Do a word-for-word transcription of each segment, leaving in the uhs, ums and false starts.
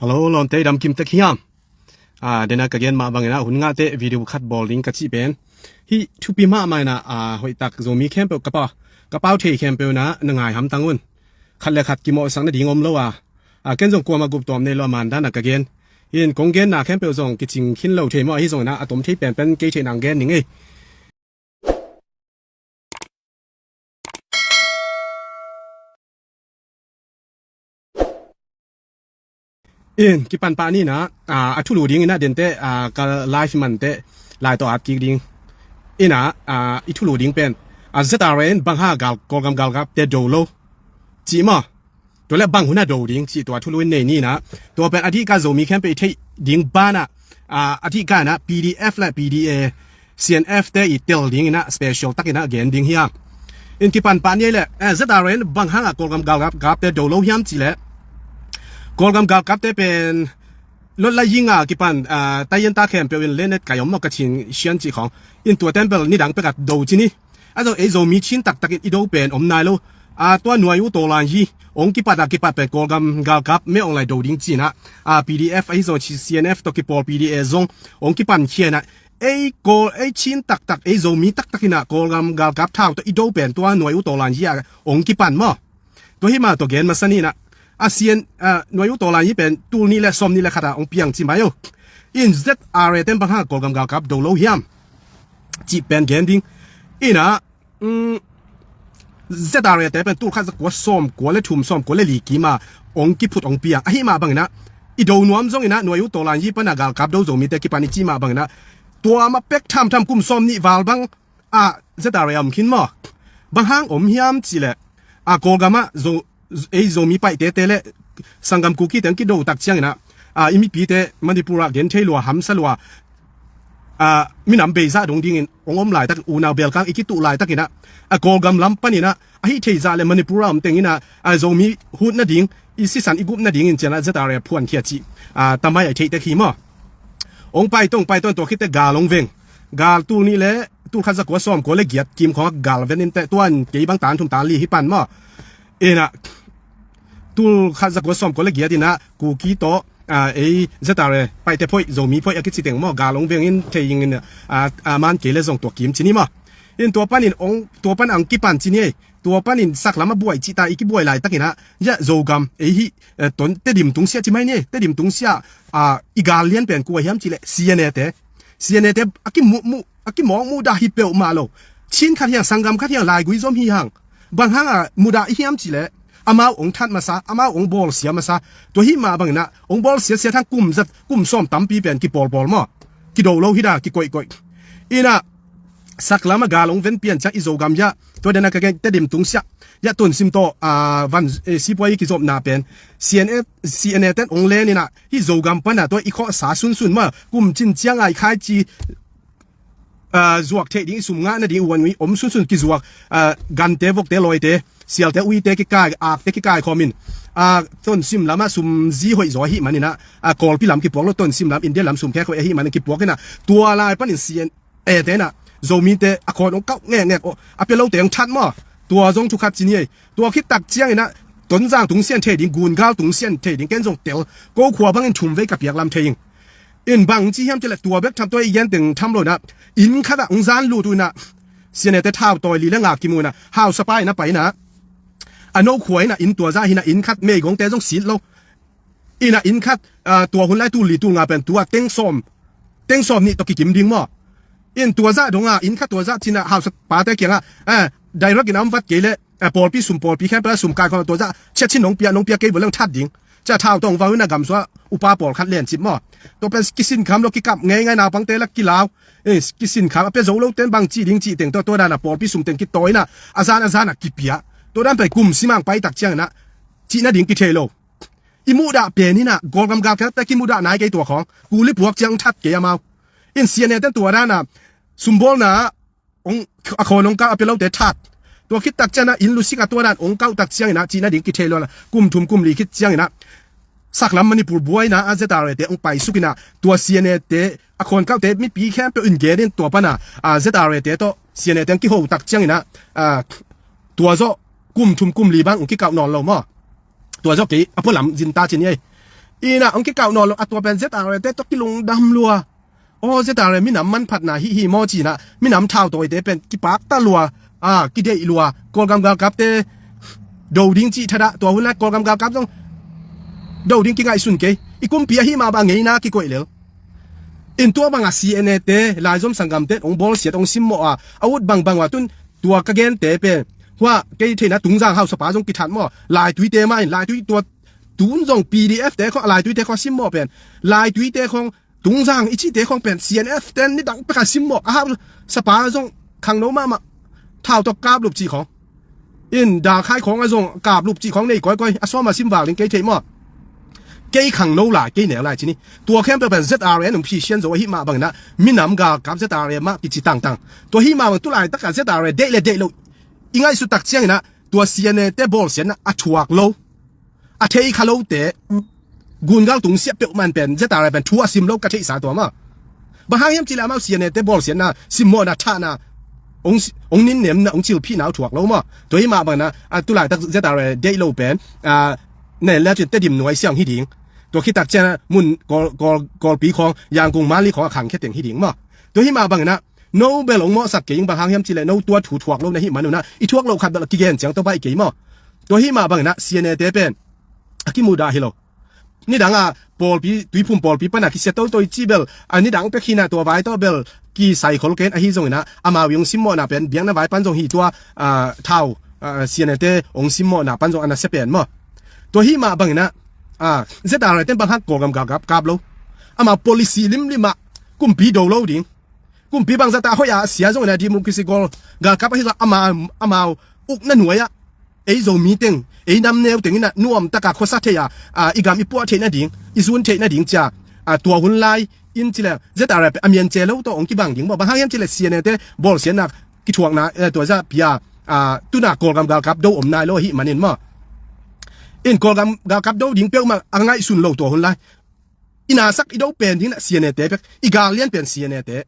Hello, lawmte, dam kim tek hiam? Ah, dena ka gen mah bangin ah, hun ngah teh video khat bawl ding ka cih pen, hih thupi mahmah in ah, ah, hoihtak Zomi khempeuh, ka pau, ka pau thei khempeuh in ah, na ngai hamtang un. Khat le khat kimawhsak nading om lo a. Ah, ken zong kuamah guptuam nei lo a, man dan ah ka gen. In kong genna khempeuh zong kicing khin lo thei maw, ahi zongin ah, a tom thei penpen kei theih nang gen ning ei. In kipan pah ni in ah, ah, a thulu ding in ah, den teh, ah, ka live man teh, lai tawh at kik ding. In ah, ah, i thulu ding pen, ah, Z R A in bang hang a gal, Kawlgam galkapte do lo cih maw. Tua leh bang hun a do ding cih tua thulu in nei ni in ah. Tua pen a dih ka Zomi khempeuh i theih ding banah, ah, a dih ka in ah P D F le P D A, C N F te i tel ding in ah special tak in ah gen ding hi hang. In kipan pah ni ei leh, eh, Z R A in bang hang a Kawlgam galkap, galkapte do lo hiam cih leh, Kawlgam galkapte pen lot la ying a kipan, ah, taiyan ta khempeuh in lenet kai om maw, Kachin, Shan cih khawng. In tua temple nidang pek a do ci ni. A zo, ei Zomi Chin taktak in i do pen om nai lo. A tua nuai uh tawlan hi, ong kipat a kipat pen Kawlgam galkap Min Aung Hlaing do ding ci in ah, a P D F ahi zong, C N F tawh kipawl P D A zong ong kipan khia in ah, ei Kawl, ei Chin taktak, ei Zomi taktak in ah Kawlgam galkap thau tawh i do pen tua nuai uh tawlan hi a ong kipan maw. Tua hi mah tawh gen masa ni in ah. A C N, ah, nuai uh tawlan hi pen tul nih le sawm nih le khat a ong piang ci mai uh. In Z R A ten bang hang a Kawlgam galkap do lo hiam cih pen gen ding. In ah, um, Z R A te pen tul khat za kua sawm kua le thum, sawm kua le li kim a ong kiphut ong piang. Ahi mah bangin ah, i do nuam zongin ah nuai uh tawlan hi pan a galkap do Zomite kipan i cih mah bangin ah, tua mah pek thamtham kum sawm nih val bang, ah, Z R A om khin maw. Bang hang om hiam cih leh, ah, Kawlgam ah Zo, ei Zomi Paite te le sanggam Kuki teng kido tak ciangin ah, ah, i mipite Manipur ah gen thei lua, hamsa lua, ah, minam bei zah dong dingin ong om laitak, unau belkang i kituh laitakin ah, a Kawlgam lam panin ah, ahi thei zah le Manipur a om teng in ah, ah, Zomi hut nading, i sisan i gup nadingin cian ah Z R A phuan khia cih, ah, tamai a i theih tek hi maw. Ong pai tong, pai tong, tua khit teh gal ong veng. Gal tul nih le, tul khat za kua sawm kua le giat kim khawng a gal ven in teh, tuan kei bang tan thum tan li hi pan maw. In ah, tul khat za kua sawm kua le giat in ah, Kuki tawh, ah, ei Z R A, Paite phoih, Zomi phoih a kici teng maw, gal ong veng in thei ing in, ah, ah, man kei le zong tua kim ci ni maw. In tua panin ong, tua pan ang kipan ci ni ei, tua panin saklam a buai cih ta i kibuai laitakin ah, ya Zogam, ei hih, eh, ton Tedim tungsiah ci mai ni ei, Tedim tungsiah, ah, i gal lian pen kua hiam cih leh C N A te. C N A te a kimuh, muh, a kimawk muhdah hi peuhmah lo. Chin khat hiang, sanggam khat hiang, laigui zom hi hang. Bang hang a muhdah i hiam cih leh, amau ong that masa, amau ong bawlsia masa. Tua hi mah bangin ah, ong bawlsia sia thang kum zat, kum sawm tampi pen kipawlpawl maw. Kido lo hi dah, kikoihkoih. In ah, saklam a gal ong ven pian ciang i Zogam ya, tua den a ka gen Tedim tungsiah ya, Tonsim tawh, ah, van, eh, sipuai i kizopna pen C N A, C N A ten ong len in ah, hih Zogam pan ah tua i khawhsa sunsun maw, kum cin ciang a i khaici, ah, zuak theih ding, i sum ngah nading, i uan ui om sunsun kizuak, ah, gante, vokte, lawite, sialte, uite kikai, akte kikai khawm in, ah, Tonsim lam ah sum zi hoih zaw ahih manin ah, ah, Kawlpi lam kipuak lo, Tonsim lam, India lam sum khek hoih ahih manin kipuak in ah, tua lai panin C N A te in ah, Zomite a khawn ong kauh ngekngek, aw, a pia lote ong that maw. Tua zong thu khat ci ni ei. Tua khit tak ciangin ah, Tonzang tungsiah in thei ding, Gungal tungsiah in thei ding, ken zong tel, ko khua bangin thum vei ka piak lam thei ing. In bang ci hiam cih leh tua bek tham, tua i gen teng tham lo in ah, inn khat ah ong zan lut uh in ah, C N A te thau tawi li le nga kimu in ah, hausapa in ah pai in ah, a no khua in ah, inn tua zah hi in ah, inn khat meigongte zong sit lo. In ah inn khat, ah, tua hun lai tul li tul nga pen tua teng sawm, teng sawm nih tawh kikim ding maw. In tua zah dong ah, inn khat tua zah ci in ah, hausapate kiangah, eh, direct in ah om vat kei leh, eh, pawlpi sum, pawlpi khempeuh a sum kaikhawm, tua zah ciah cin nong pia, nong pia kei vua leng that ding. Ciah thau tawh ong vau in ah, gamsua upa pawlkhat lencip maw. Tua pen kisinkham lo, kikap ngeingai, naupangte lah kilau. Eh, kisinkham, a pia zo lote in bang ci ding cih teng, tua, tua dan ah pawlpi sum teng kitawi in ah, a zan, a zan ah kipia. Tua dan pen kum simang pai tak ciangin ah, cih nading kithei lo. I muhdah pen in ah, Kawlgam galkapte kimuhdah nai kei tua khawng. Kuli puak ciang that kei amau. In C N A ten tua dan ah, sumbawlna ah, ong, a khawn ong kah, a pia lote that. Tua khit tak ciang ah, inn lusik ah tua dan ong kauh tak ciangin ah, cih nading kithei lo in ah, kum thum kum li khit ciangin ah, saklam Manipur buaina ah Z R A te ong paisuk in ah, tua C N A te, a khawn kauhte mipi khempeuh in gen in, tua pan ah, ah, Z R A te tawh C N A te ong kiho tak ciangin ah, ah, tua zawh kum thum kum li bang ong kikauh nawn lo maw. Tua zawh kei a pua lam zin ta ci ni ei. Ina hong kikauh nawn lo a, tua pen ZRA te tawh kilungdam lua. Aw, ZRA minam manphatna hih hi maw ci-in ah minam thautawite pen kipakta lua, a, kideih lua. Kawlgam galkapte do ding cih thadah, tua hun lai Kawlgam galkap zong do ding kingaihsun kei. I kumpi ahih mah bang ngeina kikoih lel. In tua bangah CNA te, laizom sanggamte hong bawlsiat, hong simmawh a, a ut bangbang uh a, tun tua ka gente pen, hua kei theihna Tungzang hausapa zong kithat maw, laituite mah in, laitui tua tun zong PDF te khong, laituite khong simmawh pen, laituite khong, Tungzang i cihte khong pen CNF ten nidang peka simmawh, a hausapa zong khangno mahmah, thau tawh kaplup cih khong. In Dalkhai khong a zong kaplup cih khong nei koikoi, a sawm a sim val ding kei theih maw. Kei khangno lai, kei neu lai ci ni. Tua khempeuh pen ZRA in hong phisian zo ahih mah bangin ah minam galkap ZRA mah kici tangtang. Tua ahih mah bang tu laitak ah ZRA deih le deih lo i ngaihsut tak ciangin ah tua CNA te bawlsiatna a thuak lo, a thei kha lote, gungal tungsiah peuhmah in pen ZRA pen thu a sim lo ka theihsa tua maw. Bang hang hiam cih leh amau CNA te bawlsiatna, simmawhna, thahna, hong si-, hong ninnemna, hong cilphihna uh thuak lo maw. Tua ahih mah bangin ah, a, tu laitak ZRA deih lo pen, a, nen le cin Tedim nuai siang hi ding. Tua khit tak ciang ah mun Kawl, Kawl, Kawlpi khong, Yangon, Mandalay khong a khangkhia teng hi ding maw. Tua ahih mah bangin ah no bel hong mawhsak kei ing, bang hang hiam cih leh no tua thu thuak lo na hih man un ah, i thuak loh khat bel a kigen ciang tawh baih kei maw. Tua ahih mah bangin ah CNA te pen a kimudah hi lo. Nidang a pawlpi, Tuiphum pawlpi pan a kisia toto i cih bel, a, nidang pek hi in ah tua vai tawh bel kisai khol kei in, ahi zongin ah amau i hong simmawhna pen biakna vai pan zong hi, tua, a, thau, a, CNA te hong simmawhna pan zong a nasia pen maw. Tua ahih mah bangin ah, a, ZRA ten bang hang Kawlgam galkap kap lo. Amau policy limlim ah kumpi do lo ding. Kumpi bangzah ta hoih a sia zongin ah democracy gal, galkap ahi zong ama, amau ukna nuai ah ei Zomi teng, ei nam neu teng in ah nuamtak a khuasa thei a, a, i gam i puah theih nading, i zun theih nading cia, a, tua hun lai in cih leh ZRA a mian ce lo tawh hong kibang ding maw. Bang hang hiam cih leh CNA te bawlsiatna kithuakna, eh, tua zah pia, a, tu-in ah Kawlgam galkap do om nai lo ahih manin maw. In Kawlgam galkap do ding peuhmah a ngaihsun lo tua hun lai. I nasak i do pen ding in ah CNA te bek, i gal lian pen CNA te.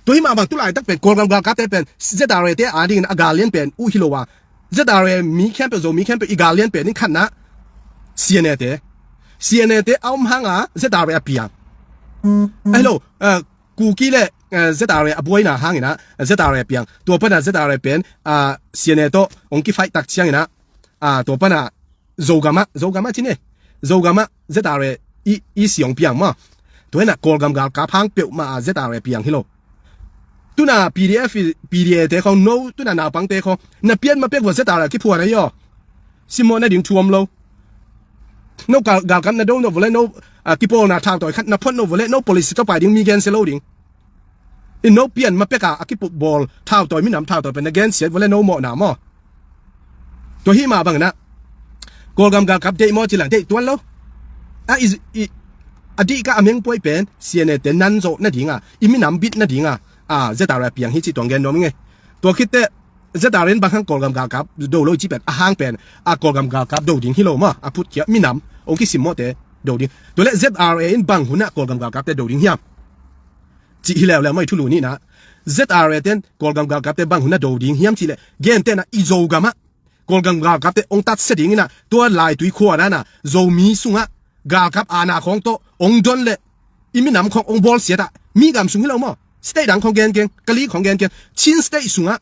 Tua ahih mah bang tu laitak pen Kawlgam galkapte pen ZRA te a dingin a gal lian pen uh hi lo a, ZRA mi khempeuh, Zomi khempeuh i gal lian pen in khatna CNA te. CNA te a om hang a ZRA a piang. Ahi lo, eh, Kuki le, eh, ZRA a buaina hangin ah ZRA a piang. Tua pan ah ZRA pen, ah, CNA tawh hong kifaih tak ciangin ah, ah, tua pan ah Zogam ah, Zogam ah ci ni. Zogam ah ZRA i, i siang piang maw. Tua hi in ah Kawlgam galkap hang peuhmah ah ZRA piang hi lo. Tu-in ah PDF, PDA te khong no, tu-in ah naupangte khong na pian ma pek vua ZRA kiphuan ahi aw. Simmawh nading thu om lo. No gal, galkap na do nop vua leh no, ah, kipawlna thautawi khat na phot nop vua leh no policy tawh pai ding mi gensia lo ding. In no pian ma pek a, a kipup bawl thautawi, minam thautawi pen na gensiat vua leh no mawhna maw. Tua ahih mah bangin ah Kawlgam galkap deih maw ci leh deih tuan lo. A, i, i, a dih ka a mengpuai pen CNA te nan zawh nading a, i minam bit nading a, a, ZRA a piang hi cih tuang gen nuam ing e. Tua khit teh ZRA in bang hang Kawlgam galkap do lo i cih pen, a hang pen, a, Kawlgam galkap do ding hi lo maw, a phutkhia minam hong kisimmawhte do ding. Tua leh ZRA in bang hun ah Kawlgam galkapte do ding hiam cih hi leuleu maw i thulu nihna. ZRA ten Kawlgam galkapte bang hun ah do ding hiam cih leh, gentehna i Zogam ah Kawlgam galkapte hong tatsia dingin ah, tua Laitui khua dan ah Zomi sungah galkap aana khawng tawh hong don leh, i minam khawng hong bawlsiat ah, mi gam sung hi lo maw, state dang khawng gen keng, Kali khawng gen keng, Chin State sungah,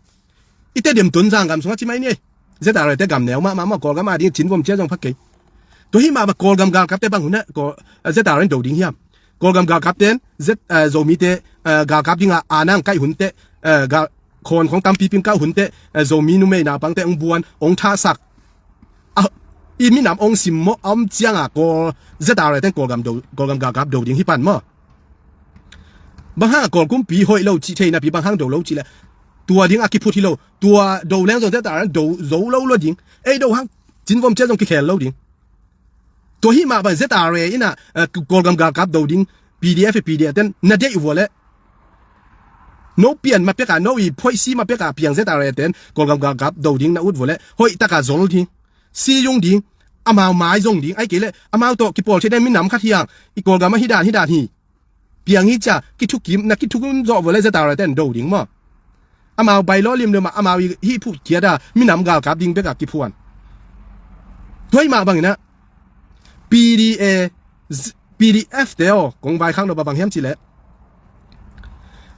i Tedim, Tonzang gam sungah ci mai ni. ZRA te gam neu mahmah maw, Kawlgam a ding cin vom cia zong pha kei. Tua ahih mah bang Kawlgam galkapte bang hun ah Kawl, ZRA in do ding hiam? Kawlgam galkapte in Z, eh, Zomite, eh, galkap ding a, a nang kaih hun teh, eh, gal, khawn khawng tampi pin kah hun teh, eh, Zomi numei naupangte hong buan, hong thahsak. A, i minam hong simmawh a om ciang a Kawl, ZRA ten Kawlgam do, Kawlgam galkap do ding hi pan maw. Bang hang a Kawl kumpi hoih lo cih thei napi bang hang do lo cih leh, tua ding a kiphut hi lo. Tua do leng zong ZRA do zo lo lua ding. Ei do hang cin vom cia zong kikhel lo ding. Tua ahih mah bang ZRA in ah, eh, Kawlgam galkap do ding, PDF, PDA ten na deih vua leh, no pian ma pek a, no i phoih si ma pek a piang ZRA ten Kawlgam galkap do ding na ut vua leh, hoih tak a zol ding, si zung ding, amau mai zong ding, ahih kei leh amau tawh kipawl theih ding minam khat hi hang, i Kawlgam ah hi dan hi dan hi. Piang hi cia, kithukim, na kithukim zawh vua leh ZRA ten do ding maw. Amau bai law limlim ah, amau i hih phutkhia a, minam galkap ding bek a kiphuan. Tua ahih mah bangin ah, PDA, P D F te aw, kong vaikhak nop a bang hiam cih leh,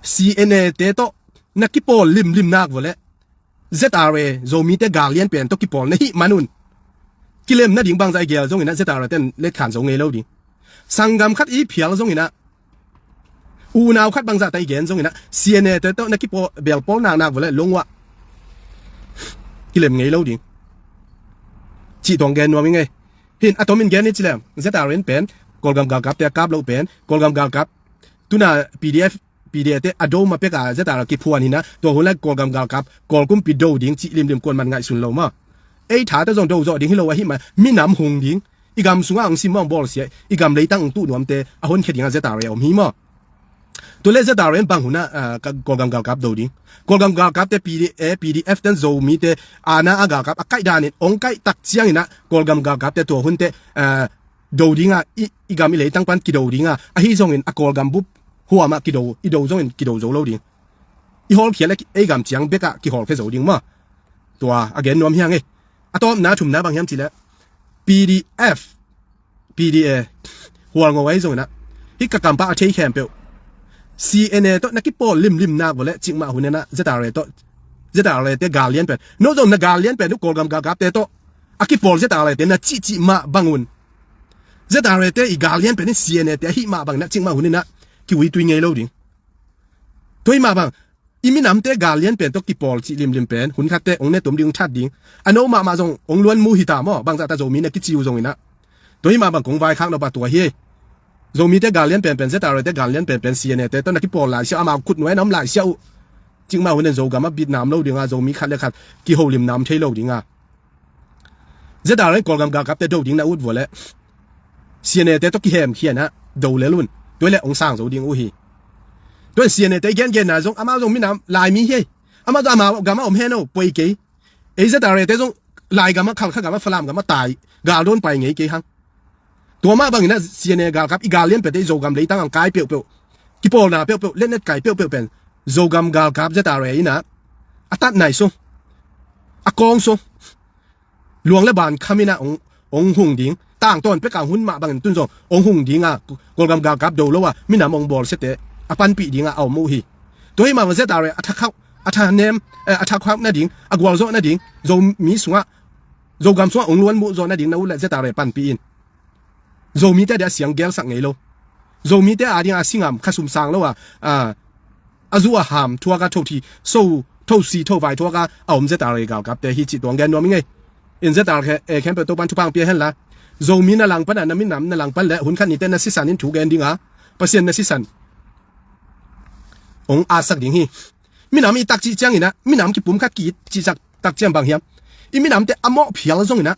C N A te tawh na kipawl limlim nak vua leh Z R A, Zomite gal lian pen tawh kipawl na hih man un, kilem nading bangzah i gel zongin ah Z R A ten letkhan zo ngei lo ding. Sanggam khat i phial zongin ah, unau khat bangzah ta i gen zongin ah, C N A te tawh na kipawl, belpawl nak nak vua leh long uah kilem ngei lo ding. Cih tuang gen nuam ing ei. Hin a tomin gen ni ci leh, Z R A in pen Kawlgam galkapte a kap loh pen, Kawlgam galkap, tuna P D F, P D A te a do ma pek a Z R A kiphuan hi na, tua hun lai Kawlgam galkap, Kawl kumpi do ding cih limlim kuaman ngaihsun lo maw. Ei tha tawh zong do zawh ding hi lo ahih man, minam hung ding, i gam sungah hong sim, hong bawlsia, i gam leitang hong tuh nuamte a honkhia dingah Z R A om hi maw. Tua leh Z R A in bang hun ah, ah, ka, Kawlgam galkap do ding. Kawlgam galkapte P D A, P D F ten Zomite aana a galkap a kaih danin hong kaih tak ciangin ah Kawlgam galkapte tua hun teh, ah, do dingah, i, i gam i leitang pan kido dingah, ahi zongin a Kawlgam bup huamah kido, i do zongin kido zo lo ding. I hawlkhia leh ei gam ciang bekah kihawlkhia zo ding maw. Tua a gen nuam hi hang ei. A tawpna, thumna bang hiam cih leh, P D F, P D A, hualngo ahi zongin ah, hih ka kampau a thei khempeuh, C N A tawh na kipawl limlim nak vua leh cikmah hun in ah Z R A tawh, Z R A te gal lian pen, no zong na gal lian pen uh Kawlgam galkapte tawh a kipawl Z R A te na cihcih mah bang un, Z R A te i gal lian pen in C N A te ahih mah bangin ah cikmah hun in ah kiuitui ngei lo ding. Tua ahih mah bang, i minamte gal lian pen tawh kipawl cih limlim pen hun khatte hong ne tuam ding, hong that ding. A no mahmah zong hong luan mu hi ta maw, bangzah ta Zomi na kici uh zongin ah. Tua ahih mah bang kong vaikhak nop a tua hi. Zomite gal lian penpen, Z R A te gal lian penpen, C N A te tawh na kipawl lai siah, amau khutnuai na om lai siah uh, cikmah hun in Zogam a bit nam lo dingah, Zomi khat le khat kiholim nam thei lo dingah. Z R A in Kawlgam galkapte do ding na ut vua leh C N A te tawh kihemkhia in ah do lel un. Tua leh hong sang zo ding uh hi. Tua in C N A te i gengenna zong, amau zong minam, Laimi hi ei. Amau zong amau gam a om hen aw, poi kei. Ei Z R A te zong Lai gam ah, Khalkha gam ah, Falam gam ah tai, gal dawn pai ngei kei hang. Tua mah bangin ah C N A galkap i gal lian pente i Zogam leitang ang kai peuhpeuh, kipawlna peuhpeuh, letnet kai peuhpeuh pen Zogam galkap Z R A in ah a tat nai sung, a kawng sung, luang le ban kham in ah hong, hong hung ding. Tangtawn pek a hun mah bangin tun zong hong hung dingah, Kawlgam galkap do lo a minam hong bawlsiate a panpih dingah a om uh hi. Tua ahih mah bang Z R A a thakhauh, a thanem, eh, a thakhauh nading, a gualzawh nading, Zomi sungah, Zogam sungah hong luan muh zawh nading na ut leh Z R A panpih in. Zomite a dingah siang gelsak ngei lo. Zomite a dingah a singam, khasum sang lo a, a, a zu a ham thuak a, thothi, so, thosi, thovai thuak a a om Z R A galkapte hi cih tuang gen nuam ing ei. In Z R A khempeuh Topan thupha hong pia hen la. Zomi na langpan a, na minam na langpan leh hun khat ni teh na sisan in thu gen ding a, Pasian na sisan hong atsak ding hi. Minam i tak cih ciangin ah, minam kipum khat ki-it cihsak tak ciang bang hiam, i minamte a mawh phial zongin ah,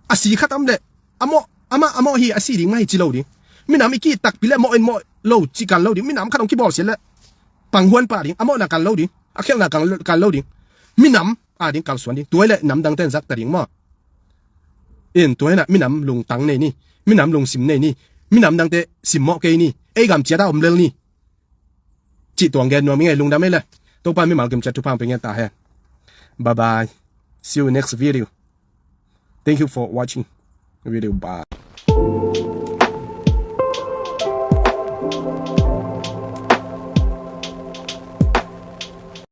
a si khat om leh, a mawh, amah a mawh hi, a si ding mah hi ci lo ding. Minam i ki-it takpi leh mawh in mawh lo cih kal lo ding. Minam khat hong kibawlsia leh panghuan pah ding, a mawhna kal lo ding, a khialhna kal, kal lo ding. Minam a ding kalsuan ding. Tua hi leh namdangte in zak ta ding maw. In tua hi in ah minam lungtang nei ni, minam lungsim nei ni, minam dangte simmawh kei ni, ei gam ciat a om lel ni. Cih tuang gen nuam ing ei, lungdam ei le. Topa mimal kim ciat thupha hong pia ngen ta hen. Bye bye. See you next video. Thank you for watching video. Bye.